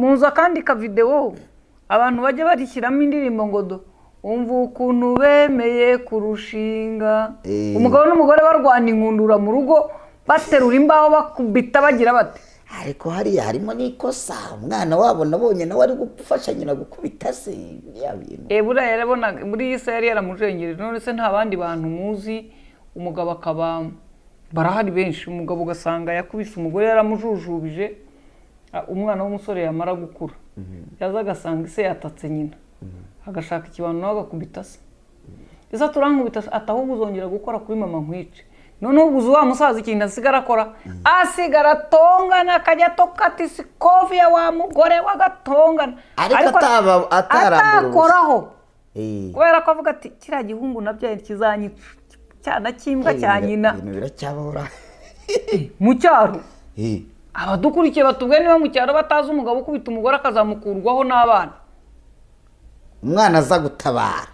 Muzi akandi kavidewo abantu bajya barishyiramo indirimbo ngo do umva ukuntu bemeye kurushinga. Umugabo n'umugore barwana inkundura mu rugo, baterura imbaho, bakubita, bagira bate. Ariko hariya harimo n'ikosa. Umwana wabo nabonye nawe ari gufasha nyina gukubita se, biriya bintu. Buriya yarabonaga muri iyi se yari yaramujengereje. None se nta bandi bantu muzi umugabo akaba? Barahari benshi. Umugabo ugasanga yakubise umugore, yaramujujubije, umwana w'umusore yamara gukura yaza agasanga ise yatatse nyina, agashaka ikibano nawe agakubita se. Ese turankubita ati ahubwo uzongera gukora kuri mama nkwice. Noneho ubuze wa musaza ikintu asigara akora, asigara atongana, akajya atoka ati sikovi ya wa mugore we, agatongana. Ariko atarambura ubusa. Atakoraho. Kubera ko avuga ati kiriya gihungu nabyaye kizanyica, cyana cy'imbwa cya nyina. Ibintu biracyabahora. Mu cyaro. Abadukurikiye batubwiye niba mu cyaro batazi umugabo ukubita umugore akazamukurwaho n'abana. Umwana aza gutabara.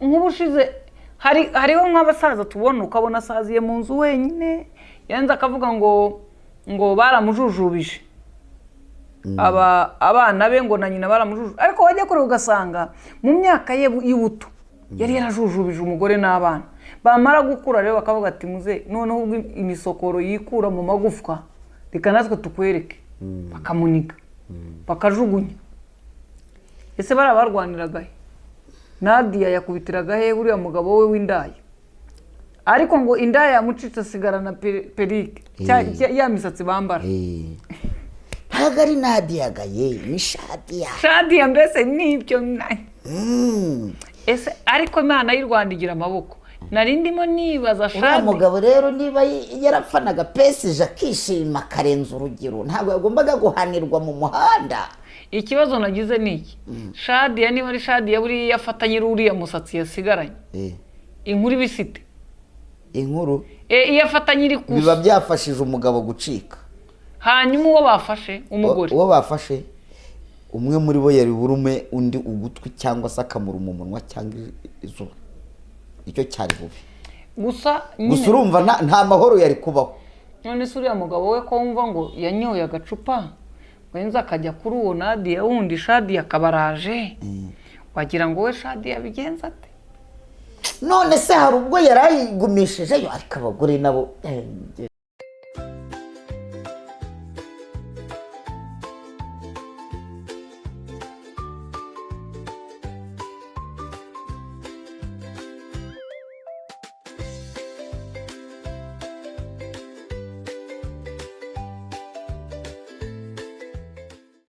Nk'ubushize hariho nk'abasaza tubona, ukabona asaziye mu nzu wenyine, yanze akavuga ngo baramujujubije, aba abana be ngo na nyina baramujujubije, ariko wajya kureba ugasanga mu myaka ye y'ubuto yari yarajujubije umugore n'abana. Bamara gukura rero bakavuga ati muze noneho ubwo imisokoro yikura mu magufwa, reka natwe tukwereke. Bakamuniga, bakajugunya. Ese bariya barwaniraga he? Nadia yakubitiraga he uriya mugabo we w'indaya? Ariko ngo indaya yamucitse, asigarana perike ya misatsi bambara. Ntabwo ari Nadia gaye, ni Shadia. Shadia mbese nibyo ese ariko Imana y'u Rwanda igira amaboko. Nari ndimo nibaza Uriya Shadi mugabo rero niba yarafanaga PSG akishima akarenza urugero, ntabwo yagombaga guhanirwa mu muhanda. Ikibazo nagize ni iki: Shadiya, niba ari Shadiya, buriya iyo afatanye uriya musatsi yasigaranye, inkuru iba ifite Inkuru iyo afatanye iri biba kusa. Byafashije umugabo gucika. Hanyuma uwo bafashe umugore, Uwo bafashe, umwe muri bo yari burume undi ugutwi cyangwa se akamuruma umunwa cyangwa izuru, icyo cyari bubi. Gusa Gusa nyine urumva nta mahoro yari kubaho. None se uriya mugabo we ko wumva ngo yanyoye agacupa wenza akajya kuri uwo Nadiya wundi, Shadiya akaba araje, wagira ngo we Shadiya yabigenza ate? None se hari ubwo yari ayigumishijeyo? Ariko abagore nabo